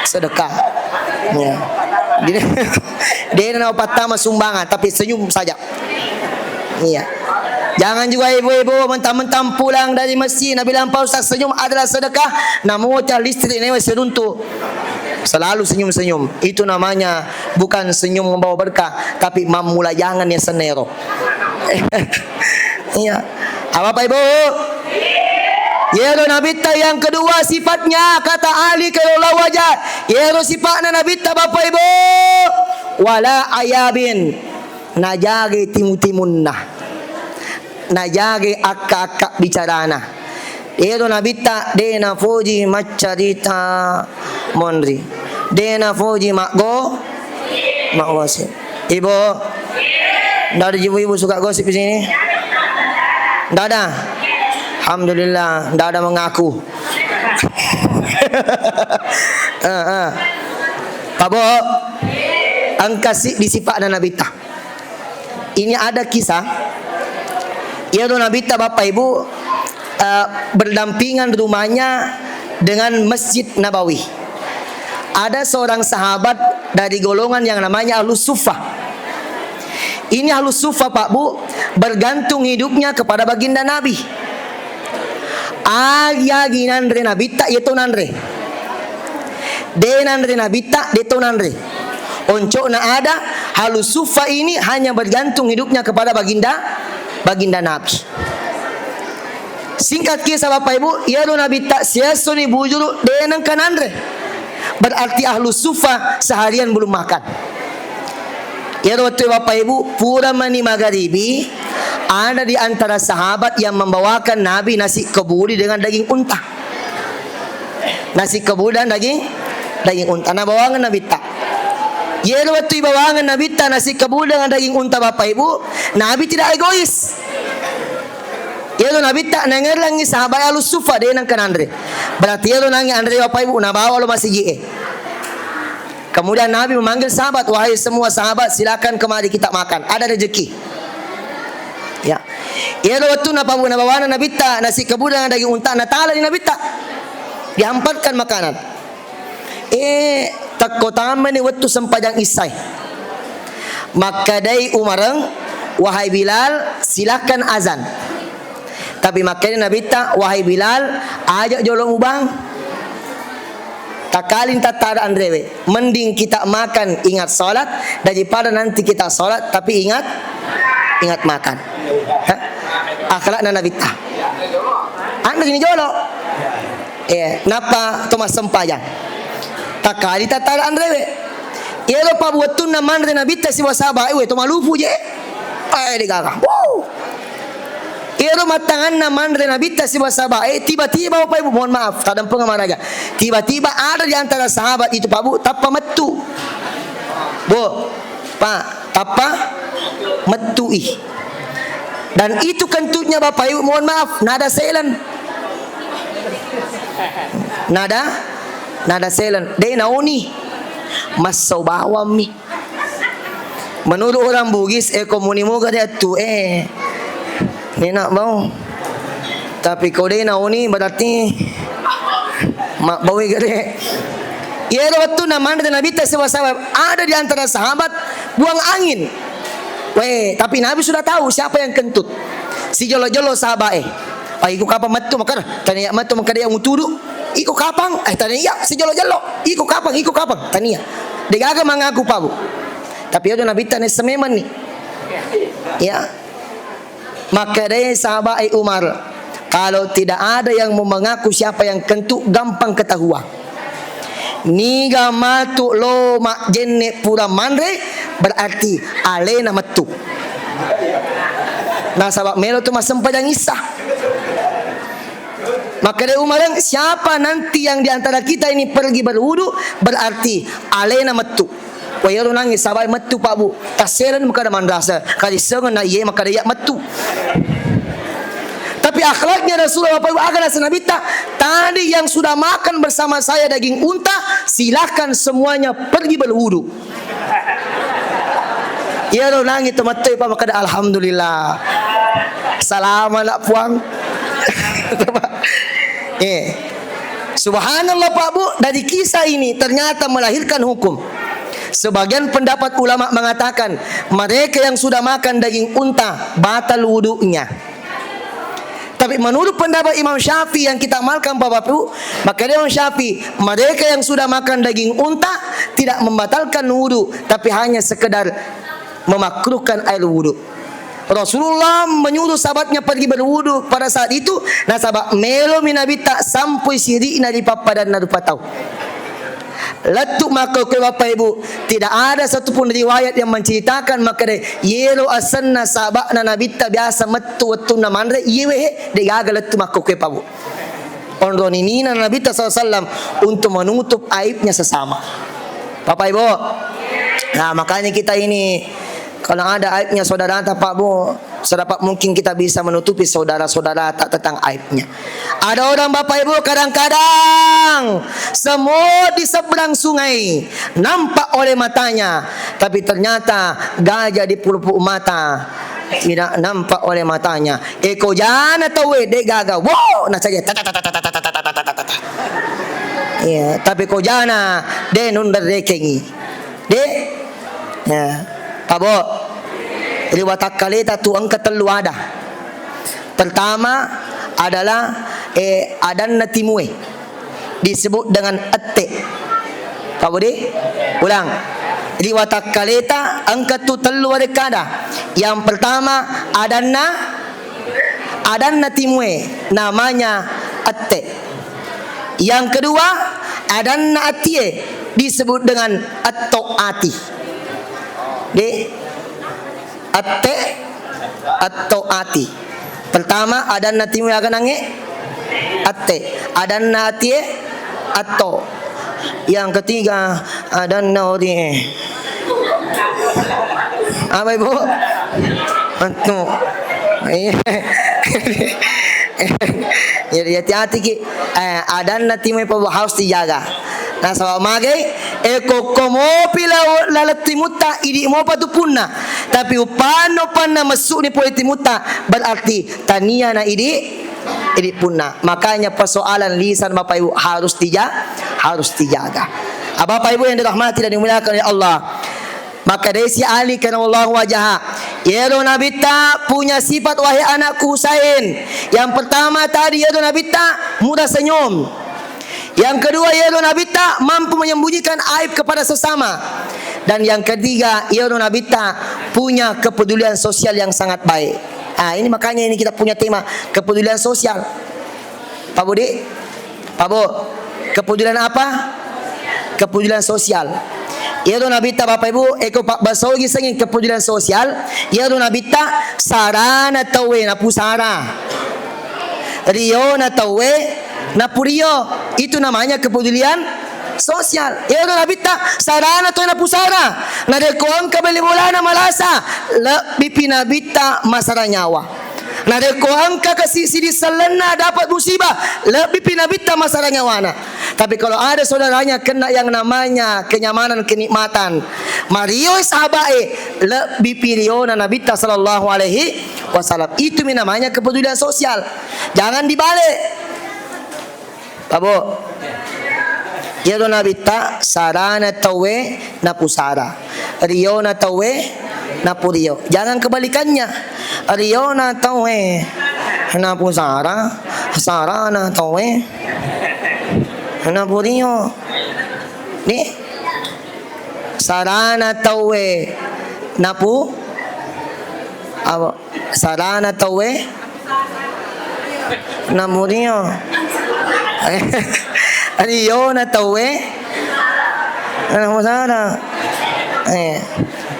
sedekah. Ya. Jadi, dia nama pertama sumbangan, tapi senyum saja. Iya. Jangan juga ibu-ibu mentang-mentang pulang dari masjid, nabilang, "Pak Ustaz, senyum adalah sedekah." Namocah listrik newe seruntu. Selalu senyum-senyum. Itu namanya bukan senyum membawa berkah, tapi mammula jangan ya senero. Iya. Apa, Bapak Ibu? Yero Nabitta yang kedua sifatnya, kata Ali kalau wajah. Yero sifatnya Nabitta, Bapak Ibu. Wala ayabin. Najage timu-timunna, najage akka-akka bicarana. Ero Nabitta de' nafoji maccarita monri, de' nafoji maggo-, maggosip. Ibu, ndak ada ibu-ibu suka gosip di sini? Ndak ada? Alhamdulillah, ndak ada mengaku. Eh, eh. Pak Bu, engka siddi sipa'na Nabitta. Ini ada kisah. Iyaro Nabitta, Bapak Ibu, eh, berdampingan rumahnya dengan Masjid Nabawi. Ada seorang sahabat dari golongan yang namanya Ahlus Suffah. Ini Ahlus Suffah, Pak Bu, bergantung hidupnya kepada baginda Nabi. Agi-agi nanre Nabitta, iya to nanre. De' nanre Nabitta, de' to nanre. Oncokna ada, Ahlus Suffah ini hanya bergantung hidupnya kepada baginda, baginda Nabi. Singkat kisah, Bapak Ibu, iyaro Nabitta siessoni bujuru de' nengka nanre. Berarti Ahlus Suffah seharian belum makan. Iyaro wettu, Bapak Ibu, pura mani magaribi, ada di antara sahabat yang membawakan Nabi nasi kebuli dengan daging unta. Nasi kebul dan daging, daging unta. Nabawangeng Nabitta. Yero wettu ibawangeng Nabitta nasi kebul dengan daging unta, Bapak Ibu, Nabi tidak egois. Yero Nabitta nangerrangi sahabat alus sufa de nengka nanre. Berarti yero nangi anre, Bapak Ibu, nabawa lo masigi e. Kemudian Nabi memanggil sahabat, "Wahai semua sahabat, silakan kemari kita makan. Ada rezeki." Ya. Iyaro wettunna pabu nabawana Nabitta nasi kebudang daging unta, natalani Nabitta. Dihamparkan makanan. Eh, tekko tamani wettu sempajang isai. Makkedai Umareng, "Wahai Bilal, silakan azan." Tapi makkedai Nabitta, "Wahai Bilal, aja jolo mubang." Takkaling tattara anrewe. Mending kita makan ingat sholat daripada nanti kita sholat tapi ingat, ingat makan. Hah? Akhlakna Nabitta. Anre ni jolo. Eh, nappa to massempajang. Takkali tattara anrewe. Iyaro pabu wettunna manre Nabitta sibawa sahabat, eh, we to malupu je. Eh, degaga. Wow. Iyaro mattanganna manre Nabitta sibawa sahabat, eh, tiba-tiba, Bapak Ibu, mohon maaf, tadampengeng maraja. Tiba-tiba ada di antara sahabat itu, Pak Bu, tappa mettu. Bu, Pak, tappa mettui. Dan itu kentutnya, Bapak Ibu, mohon maaf, nada silent. Nada, nada silent. De naoni. Massau bawammi. Menurut orang Bugis, eh, ko muni moga de attu, eh, enak bau. Tapi ko de naoni berarti mabbaui gare. Iyaro wettunna manre Nabitta sibawa sahabat, ada di antara sahabat buang angin. Weh, tapi Nabi sudah tahu siapa yang kentut. Si jolo-jolo sahabat, eh. Ah, iko kapang mettu makkada, tania mettu makkada yang mutudu. Iko kapang, eh, tania si jolo-jolo. Iko kapang, iko kapang, tania. Degaga mangaku pabu. Tapi iyaro Nabitta nessa memang ni. Ya. Makkedai sahabat, eh, Umar, kalau tidak ada yang mau mengaku siapa yang kentut, gampang ketahuan. Niga matu lo majjenne pura manre, berarti alena mettu. Nasaba melo tu massempajang issa. Makkedai Umar, siapa nanti yang di antara kita ini pergi berwudu, berarti alena mettu. Wah, iyaro nangi sabai mettu, Pak Bu. Tasseleng makkada manrasa. Kadissengeng na iye makkada iya mettu. Tapi akhlaknya Rasulullah, Bapak Ibu, aga nasa Nabitta, "Tadi yang sudah makan bersama saya daging unta, silahkan semuanya pergi berwudu." Iyaro nangi to mettu, Pak, makkada, "Alhamdulillah. Salama nak, Puang." Eh. Subhanallah, Pak Bu, dari kisah ini ternyata melahirkan hukum. Sebagian pendapat ulama mengatakan, mereka yang sudah makan daging unta, batal wudunya. Tapi menurut pendapat Imam Syafi'i yang kita amalkan, Bapak Bu, maka Imam Syafi'i, mereka yang sudah makan daging unta tidak membatalkan wudu, tapi hanya sekedar memakruhkan air wudu. Rasulullah menyuruh sahabatnya pergi berwudu pada saat itu, nasaba melomi Nabitta sampui siri'na ri pappadanna rupa tau. Lettu makkokkoe, Bapak Ibu, tidak ada satupun riwayat yang menceritakan makkeda yero asenna sahabatna Nabitta biasa mettu wettunna manre, iyewe he, degaga lettu makkokkoe, Pak Bu. Onroni nina Nabitta sallallahu alaihi wasallam untuk menutup aibnya sesama. Bapak Ibu, nah, makanya kita ini kalau ada aibnya saudara, Pak Bu, sedapat mungkin kita bisa menutupi saudara-saudara tak tentang aibnya. Ada orang, Bapak Ibu, kadang-kadang semut di seberang sungai nampak oleh matanya, tapi ternyata gajah di pelupuk mata tidak nampak oleh matanya. Eko jana tauwe de gaga, wo, na saja. Iya, tapi ko jana de nunrerekengi. De, ya, Pak Bu, ri watakkaleta tu engka tellu ada. Pertama adalah, eh, adanna timue, disebut dengan ette. Pak Budi, ulang. Ri watakkaleta engka tu tellu warekkada. Yang pertama adanna, adanna timue, namanya ette. Yang kedua, adanna atie, disebut dengan etto ati. De, ette, etto ati. Pertama, adanna timue aga nangnge? Ette. Adanna atie? Atto. Yang ketiga, adanna ori. Apa, Ibu? Atto. Iya. Jadi hati-hati ki. Eh, adanna timu pa harus dijaga. Nasaba magai, e kokko mopi la-, laleng timutta, idi mopa tu punna. Tapi upanno panna messu ni pole timutta, berarti tania na idi, idi punna. Makanya persoalan lisan Bapak Ibu harus dija-, harus dijaga. Ah, Bapak Ibu yang dirahmati dan dimuliakan oleh Allah. Makkedai si Ali karamallahu wajaha, iyaro Nabitta punya sifat, wahai anakku Husain. Yang pertama tadi, iyaro Nabitta murah senyum. Yang kedua, iyaro Nabitta mampu menyembunyikan aib kepada sesama. Dan yang ketiga, iyaro Nabitta punya kepedulian sosial yang sangat baik. Ah, ini makanya ini kita punya tema kepedulian sosial. Pak Budi, Pak Bu, kepedulian apa? Kepedulian sosial. Iyaro Nabitta, Bapak Ibu, eko Pak Basogi sengeng kepedulian sosial. Iyaro Nabitta sarana tauwe napusara. Riona tauwe napurio. Itu namanya kepedulian sosial. Iyaro Nabitta sarana tauwe napusara. Narekko engka bali bolana malasa, lebbipi Nabitta masara nyawa. Narekko engka kasi-, sidi sellenna dapat musibah, lebbipi Nabitta masara nyawana. Tapi kalau ada saudaranya kena yang namanya kenyamanan, kenikmatan, marioi sahabae, lebbipi riona Nabitta sallallahu alaihi wasallam. Itu mi namanya kepedulian sosial. Jangan dibalik. Pak Bu, iyaro Nabitta sarana tauwe napusara, riona tauwe napurio. Jangan kebalikannya. Riona tauwe napusara, sarana tauwe napurio. Nih, sarana tauwe napu-, apa? Sarana tauwe namurio. Riona tauwe napusara. Eh,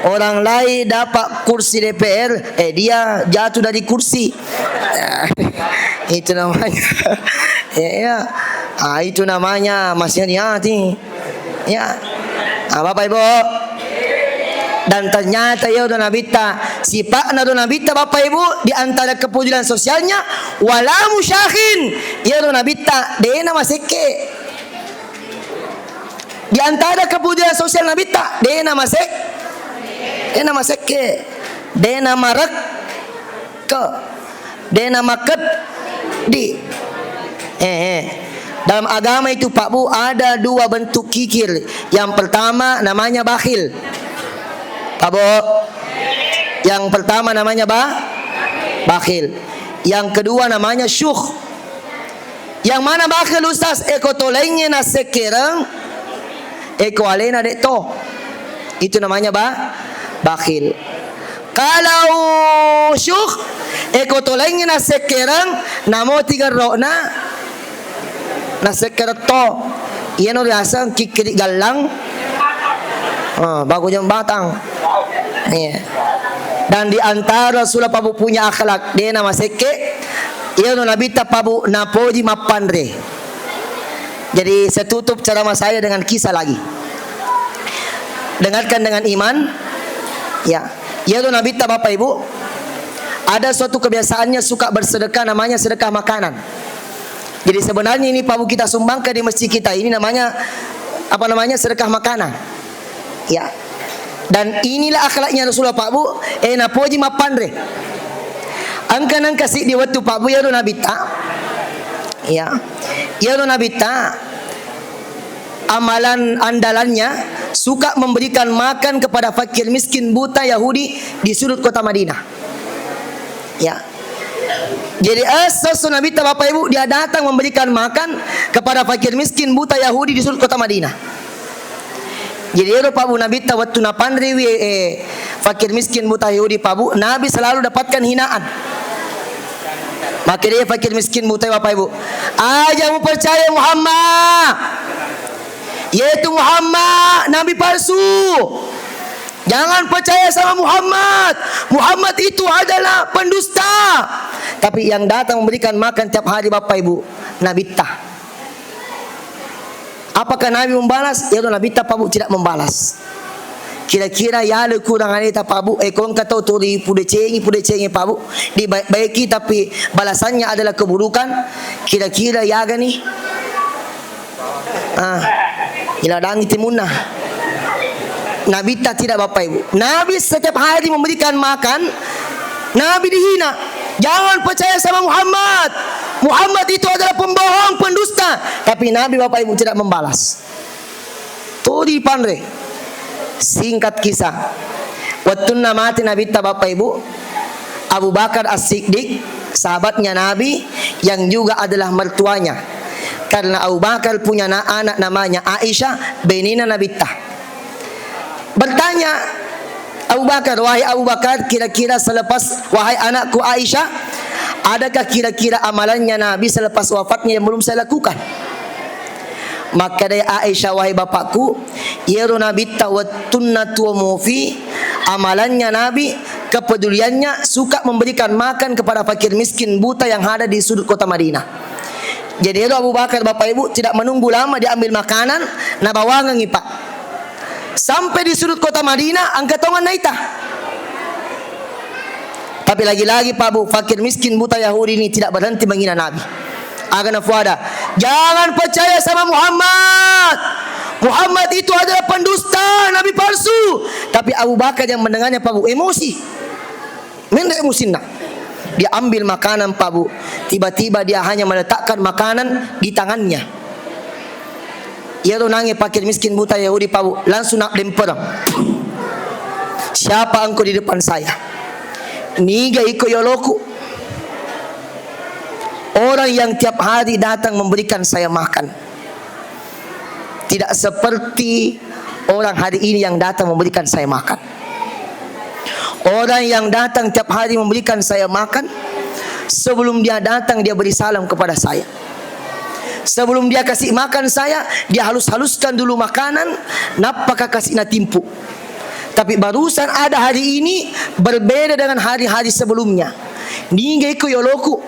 orang lain dapat kursi D P R, eh, dia jatuh dari kursi. Itu namanya. Ya, ya. Ah, itu namanya masih hati-hati. Ya. Ah, Bapak Ibu. Dan ternyata iyaro Nabitta, sipa'na ro Nabitta, Bapak Ibu, di antara kepedulian sosialnya, wala musyakhin. Iyaro Nabitta de'na masekke. Di antara kepedulian sosial Nabitta, de'na masek-, de'na masekke, de'na marek-, ke, de'na makeddi. Eh, eh. Dalam agama itu, Pak Bu, ada dua bentuk kikir. Yang pertama namanya bakhil. Pak Bu, yang pertama namanya ba-, bakhil. Yang kedua namanya syukh. Yang mana bakhil, Ustaz? Eko to laingnge nassekkereng, eko alena de' to. Itu namanya ba-, bakhil. Kalau syukh, eko to laingnge nassekkereng, namo tigerro'na nassekkereng to. Iyano riaseng kikkiri gallang, ah, bago jembatang. Iya. Dan di antara sula Pak Bu punya akhlak, de'na masekke, iyaro Nabitta Pak Bu napoji mappanre. Jadi, saya tutup ceramah saya dengan kisah lagi. Dengarkan dengan iman. Ya. Iyaro Nabitta, Bapak Ibu, ada suatu kebiasaannya suka bersedekah, namanya sedekah makanan. Jadi, sebenarnya ini, Pak Bu, kita sumbangkan di masjid kita, ini namanya, apa namanya, sedekah makanan. Ya. Dan inilah akhlaknya Rasulullah, Pak Bu, eh, napoji mappanre. Engka nengka siddi wettu, Pak Bu, iyaro Nabitta. Ya. Iyaro Nabitta, amalan andalannya suka memberikan makan kepada fakir miskin buta Yahudi di sudut kota Madinah. Ya. Jadi, esso-esso Nabitta, Bapak Ibu, dia datang memberikan makan kepada fakir miskin buta Yahudi di sudut kota Madinah. Jadi, ero, Pak Bu, Nabitta wettu napanrewi, eh, fakir miskin buta Yahudi, Pak Bu, Nabi selalu dapatkan hinaan. Makanya dia fakir miskin buta, Bapak Ibu, aja mu percaya Muhammad. Yaitu Muhammad, nabi palsu. Jangan percaya sama Muhammad. Muhammad itu adalah pendusta. Tapi yang datang memberikan makan tiap hari, Bapak Ibu, Nabitta. Apakah Nabi membalas? Iyaro Nabitta, Pak Bu, tidak membalas. Kira-kira yale kurang aleta, Pak Bu, eh, ko engka tau tuli pudecengi, pudecengi, Pak Bu, dibaik-baiki, tapi balasannya adalah keburukan. Kira-kira yaga nih? Ah, iladangi timunna. Nabitta tidak, Bapak Ibu. Nabi setiap hari memberikan makan, Nabi dihina. Jangan percaya sama Muhammad. Muhammad itu adalah pembohong, pendusta. Tapi Nabi, Bapak Ibu, tidak membalas. Tuli panre. Singkat kisah. Wettunna mati Nabitta, Bapak Ibu, Abu Bakar As-Siddiq, sahabatnya Nabi, yang juga adalah mertuanya. Karena Abu Bakar punya na-, anak namanya Aisyah, benena Nabitta. Bertanya Abu Bakar, "Wahai Abu Bakar, kira-kira selepas, wahai anakku Aisyah, adakah kira-kira amalannya Nabi selepas wafatnya yang belum saya lakukan?" Makkedai Aisyah, "Wahai bapakku, iyaro Nabitta wettunna tuo mufi, amalannya Nabi, kepeduliannya suka memberikan makan kepada fakir miskin buta yang ada di sudut kota Madinah." Jadi, ero Abu Bakar, Bapak Ibu, tidak menunggu lama, dia ambil makanan, nabawangengi, Pak. Sampai di sudut kota Madinah, engka tongenna ita. Tapi lagi-lagi, Pak Bu, fakir miskin buta Yahudi ini tidak berhenti menghina Nabi. Aga nafuada, "Jangan percaya sama Muhammad. Muhammad itu adalah pendusta, nabi palsu." Tapi Abu Bakar yang mendengarnya, Pak Bu, emosi. Menre' musinna. Dia ambil makanan, Pak Bu. Tiba-tiba dia hanya meletakkan makanan di tangannya. Iyaro nange fakir miskin buta Yahudi, Pak Bu, langsung naddempereng. "Siapa engkau di depan saya? Niga iko yoloku?" Orang yang tiap hari datang memberikan saya makan. Tidak seperti orang hari ini yang datang memberikan saya makan. Orang yang datang tiap hari memberikan saya makan, sebelum dia datang, dia beri salam kepada saya. Sebelum dia kasih makan saya, dia halus-haluskan dulu makanan, nappaka kasih natimpu. Tapi barusan ada hari ini berbeda dengan hari-hari sebelumnya. Niga iko yoloku?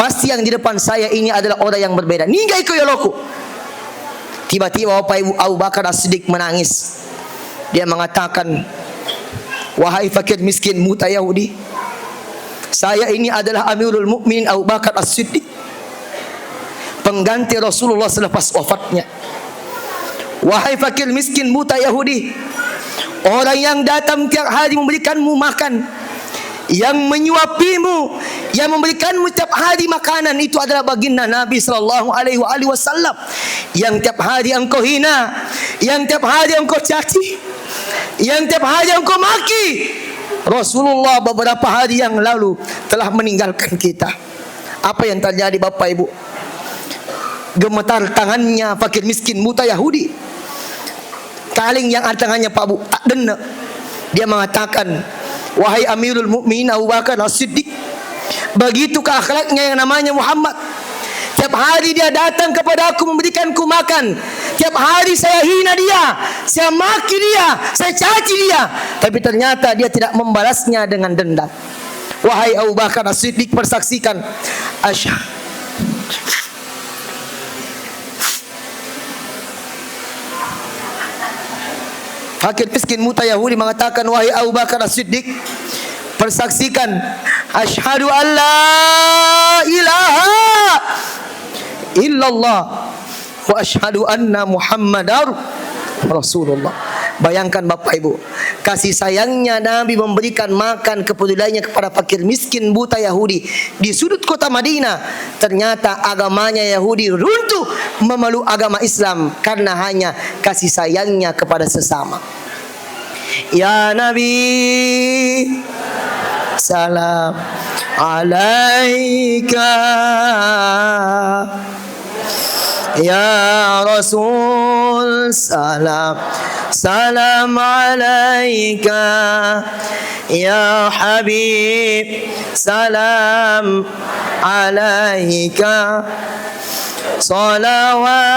Pasti yang di depan saya ini adalah orang yang berbeda. Niga iko yoloku? Tiba-tiba Bapak Ibu, Abu Bakar As-Siddiq menangis. Dia mengatakan, "Wahai fakir miskin buta Yahudi, saya ini adalah Amirul Mukminin Abu Bakar As-Siddiq, pengganti Rasulullah selepas wafatnya. Wahai fakir miskin buta Yahudi, orang yang datang tiap hari memberikanmu makan, yang menyuapimu, yang memberikanmu tiap hari makanan, itu adalah baginda Nabi sallallahu alaihi wa alihi wasallam. Yang tiap hari engkau hina, yang tiap hari engkau caci, yang tiap hari engkau maki. Rasulullah beberapa hari yang lalu telah meninggalkan kita." Apa yang terjadi, Bapak Ibu? Gemetar tangannya fakir miskin buta Yahudi. Kaleng yang ada tangannya, Pak Bu, tak denne. Dia mengatakan, "Wahai Amirul Mukminin Abu Bakar As-Siddiq, begitukah akhlaknya yang namanya Muhammad? Tiap hari dia datang kepada aku, memberikanku makan. Tiap hari saya hina dia, saya maki dia, saya caci dia. Tapi ternyata dia tidak membalasnya dengan dendam." Wahai Abu Bakar As-Siddiq, persaksikan. Asy-, fakir miskin buta Yahudi mengatakan, "Wahai Abu Bakar As-Siddiq, persaksikan, asyhadu an la ilaha illallah." "Wa asyhadu anna Muhammadar Rasulullah." Bayangkan, Bapak Ibu, kasih sayangnya Nabi memberikan makan, kepeduliannya kepada fakir miskin buta Yahudi di sudut kota Madinah. Ternyata agamanya Yahudi runtuh memeluk agama Islam karena hanya kasih sayangnya kepada sesama. Ya Nabi, salam alaika. Ya Rasul, salam, salam alaika. Ya Habib, salam alaika. Salawatullah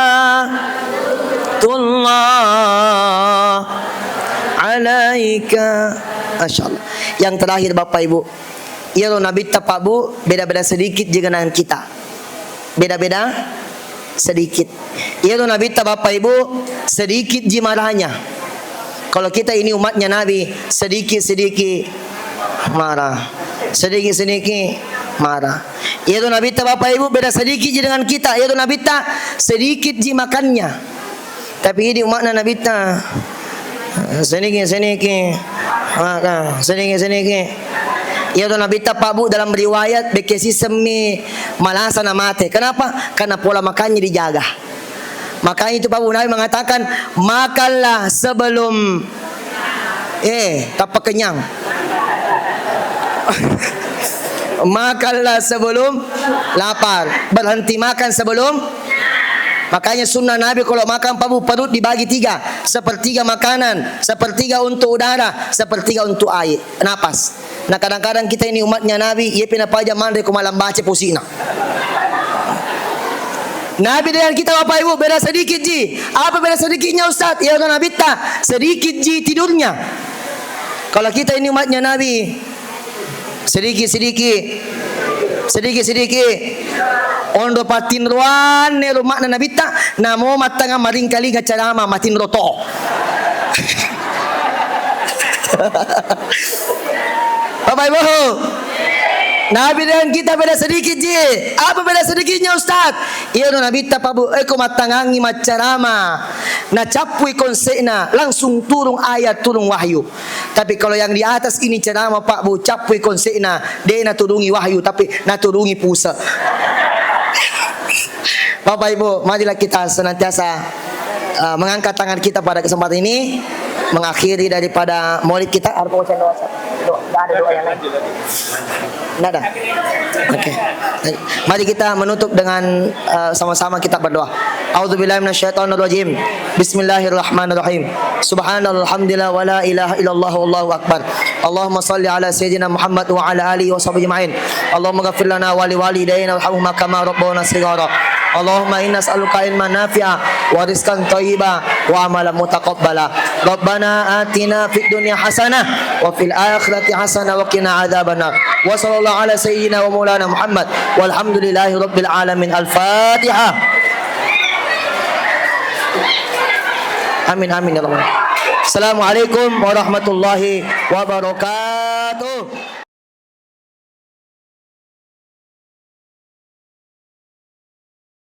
alaika. Masya Allah. Yang terakhir, Bapak Ibu, iyaro Nabitta, Pak Bu, beda-beda sedikit dengan kita. Beda-beda sedikit. Iyaro Nabitta, Bapak Ibu, sedikit ji marahnya. Kalau kita ini umatnya Nabi, sedikit-sedikit marah. Sedikit-sedikit marah. Iyaro Nabitta, Bapak Ibu, beda sedikit ji dengan kita. Iyaro Nabitta, sedikit ji makannya. Tapi ini umatna Nabitta, sedikit-sedikit maka, sedikit-sedikit. Iyaro Nabitta, Pak Bu, dalam riwayat, bekke sisemmi malasa na mate. Kenapa? Karena pola makannya dijaga. Makanya itu Pak Bu, Nabi mengatakan, "Makanlah sebelum, eh, tappa kenyang." "Makanlah sebelum lapar. Berhenti makan sebelum." Makanya sunnah Nabi kalau makan, Pak Bu, perut dibagi tiga. Sepertiga makanan, sepertiga untuk udara, sepertiga untuk air, napas. Nah, kadang-kadang kita ini umatnya Nabi, iya pina paja manre ko malam baca posina. Nabi dengan kita, Bapak Ibu, beda sedikit ji. Apa beda sedikitnya, Ustaz? Ya, Nabitta, sedikit ji tidurnya. Kalau kita ini umatnya Nabi, sedikit-sedikit, sedikit-sedikit. Onro patinroanne rumakna Nabitta, namo mattangang maringkalinga carama matinro to. Bapak Ibu, Nabi dengan kita beda sedikit ji. Apa beda sedikitnya, Ustaz? Iya, Nabitta, Pak Bu, eko mattangangi maccarama, nacappui konsekna, langsung turun ayat, turun wahyu. Tapi kalau yang di atas ini ceramah, Pak Bu, cappui konsekna, de naturungi wahyu, tapi naturungi puse. Bapak Ibu, marilah kita senantiasa, uh, mengangkat tangan kita pada kesempatan ini, mengakhiri daripada maulid kita. Ada pengucapan doa, Ustaz? Doa, nggak ada doa yang lain? Nggak ada? Oke. Mari kita menutup dengan, uh, sama-sama kita berdoa. A'udzubillahi minasyaitonirrajim. Bismillahirrahmanirrahim. Subhanallah, alhamdulillah, wa la ilaha illallah, wallahu akbar. Allahumma salli ala sayyidina Muhammad wa ala alihi wa sahbihi ajma'in. Allahumma ghafir lana wa li walidayna warhamhuma kama rabbawna shighara. Allahumma inna nas'aluka ilman nafi'a wa rizqan thayyiba wa amalan mutaqabbala. Rabbana atina fid dunya hasanah wa fil akhirati hasanah wa qina adzabannar. Wa sallallahu ala sayyidina wa maulana Muhammad walhamdulillahi rabbil alamin. Al-Fatihah. Amin, amin, ya Rabbal alamin. Assalamualaikum warahmatullahi wabarakatuh.